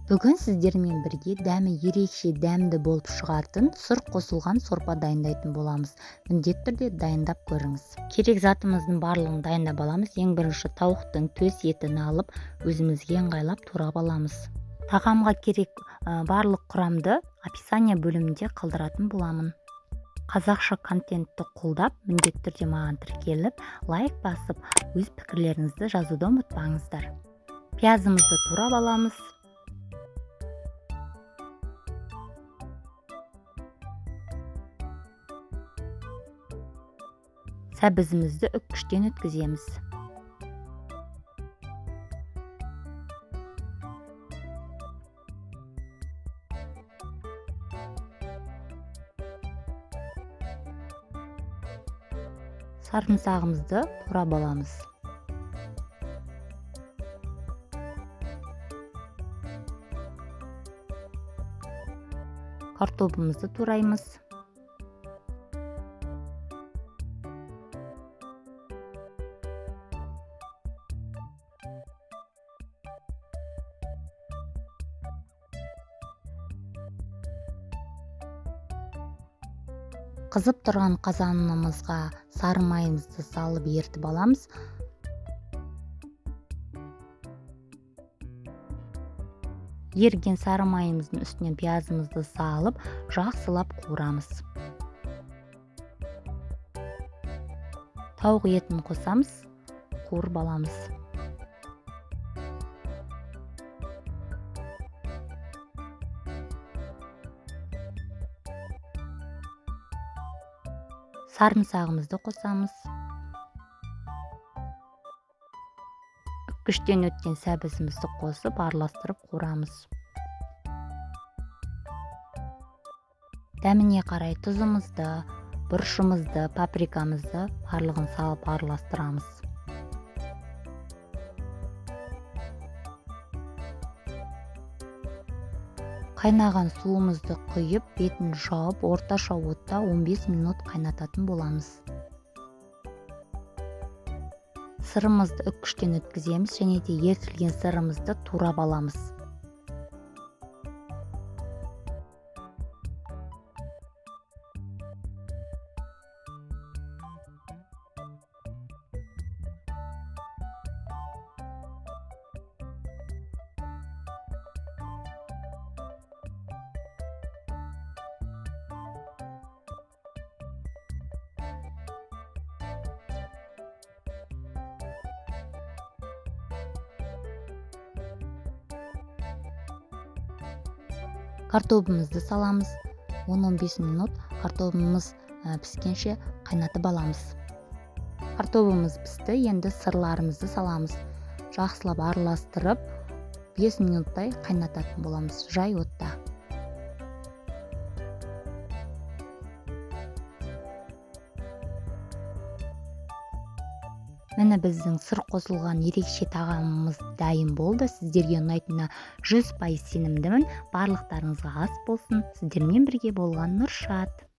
Бүгін сіздермен бірге дәмі ерекше дәмді болып шығатын сұр қосылған сорпа дайындайтын боламыз. Міндетті түрде дайындап көріңіз. Керек затымыздың барлығын дайындап аламыз. Ең бірінші тауықтың төс етін алып, өзімізге ыңғайлап турап аламыз. Тағамға керек барлық құрамды описание бөлімінде қалдыратын боламын. Қазақша контентті қолдап, міндетті түрде маған тіркеліп, лайк басып, өз пікірлеріңізді жазуды ұмытпаңыздар. Пиязымызды турап аламыз. Сәбізімізді үккіштен өткіземіз. Сарымсағымызды турап аламыз. Картобымызды тураймыз. Қызып тұрған қазанымызға сары майымызды салып ертіп аламыз. Еріген сары майымыздың үстіне пиязымызды салып, жақсылап қуырамыз. Тауық етін қосамыз, қуырып аламыз. Сарымсағымызды қосамыз. Үккіштен өткен сәбізімізді қосып, араластырып қуырамыз. Дәміне қарай тұзымызды, бұрышымызды, паприкамызды барлығын салып араластырамыз. Қайнаған суымызды құйып, бетін жауып, орташа отта 15 минут қайнататын боламыз. Сырымызды үккіштен өткіземіз және де ерітілген сырымызды турап аламыз. Картобымызды саламыз. 10-15 минут картобымыз піскенше қайнатып аламыз. Картобымыз пісті, енді сырларымызды саламыз. Жақсылап араластырып, 5 минуттай қайнататын боламыз жай отта. Міне біздің сыр қосылған ерекше тағамымыз дайын болды. Сіздерге ұнайтынына 100% сенімдімін. Барлықтарыңызға ас болсын. Сіздермен бірге болған Нұршат.